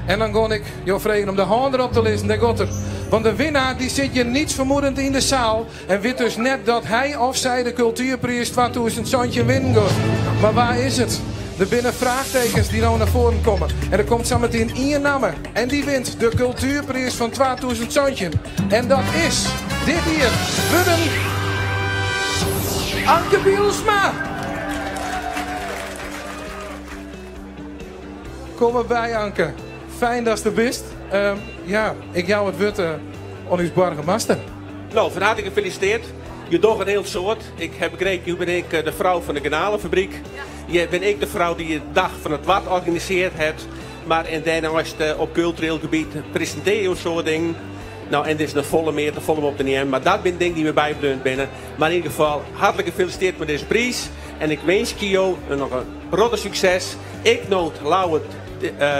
En dan gon ik jo fregen om de hân derop te lizzen. Dêr got er. Want de winnaar die sit hjir niets vermoedend yn de saal en wit dus net dat hy of sy de Kultuerpriis 2017 winnen got. Mar wa is it? Der binne fraachtekens dy't no nei foaren komme. En der komt sametien ien namme en dy wint de Kultuerpriis fan 2017. En dat is dit jier wurden Anke Bylsma! Kom mar by Anke. Fijn datst der bist. Ja, ik jou it wurd oan ús boargemaster. No, fan harte gefelisiteerd. Je dogge in hiel soad. Ik ha begrepen, jo binne ek de frou fan de garnalenfabryk. Je binne ek de frou dy't de Dag fan it Wad organiseard hat. Mar en dêrneist op kultureel gebiet presintearje jo in soad dingen. No, en der is noch folle mear, te folle om op te neamen. Mar dat binne dingen dy't my bybleaun binne. Mar yn ieder gefal, hartlik gefelisiteerd mei dizze priis. En ik winskje jo noch in protte sukses. Ek no't Ljouwert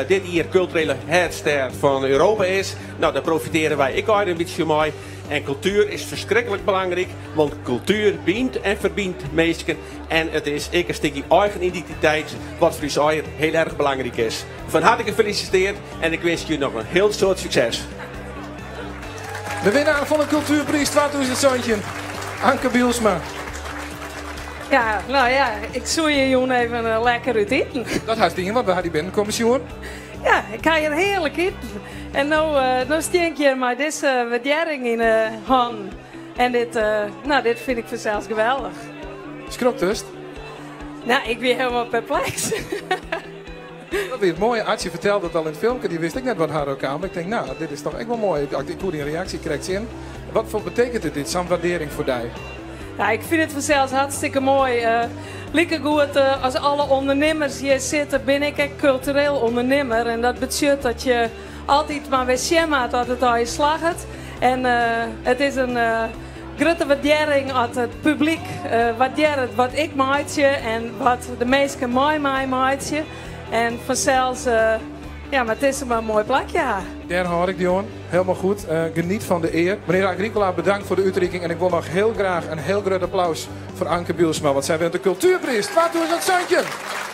dit jier kulturele haadstêd fan Europa is. No, dêr profitearje wy ek allegear in bytsje mei. En kultuer is ferskriklik belangryk, want kultuer bynt en ferbynt minsken. En it is ek in stikje eigen identiteit, wat foar ús allegear hiel erch belangryk is. Fan harte gefelisiteerd en ik winskje jo noch in hiel soad sukses. De winnaar fan de Kultuerpriis 2017, Anke Bylsma. Ja, no ja, ik soe hjir jûn even eh, lekker út iten. Dat hast dien, want we ha dy binnenkommen sjoen. Ja, ik ha hjir hearlik iten. En no, uh, no stean ik hjir mei dizze wurdearring yn 'e hannen. En dit, uh, no, dit fyn ik fansels geweldich. Skroktest? No, ik wie hielendal perpleks. Dat wie it moaie. Archie fertelde it al yn it filmke, dy wist ek net wat har oerkaam. Ik tink, no, dit is toch ek wol moai. Ik koe dyn reaksje krekt sjen. Wat foar betekent dit, sa'n waardearring foar dy? Ja, ik fyn it fansels hartstikke moai. Uh, likegoed uh, as alle ûndernimmers hjir sitte, bin ik ek kultureel ûndernimmer. En dat betsjut dat je altyd mar wer sjen moat dat it allegear slagget. En uh, it is in grutte wurdearring as it publyk wurdearret wat ik meitsje en wat de minsken mei my meitsje. En fansels, ja, mar it is mar in moai plakje ha. Dêr hâld ik dy oan. Helemaal goed. Geniet fan de ear. Menear Agricola, bedankt foar de útriking. En ik wol noch hiel graach in hiel grut applaus foar Anke Bylsma, want sy wint de Kultuerpriis 2017.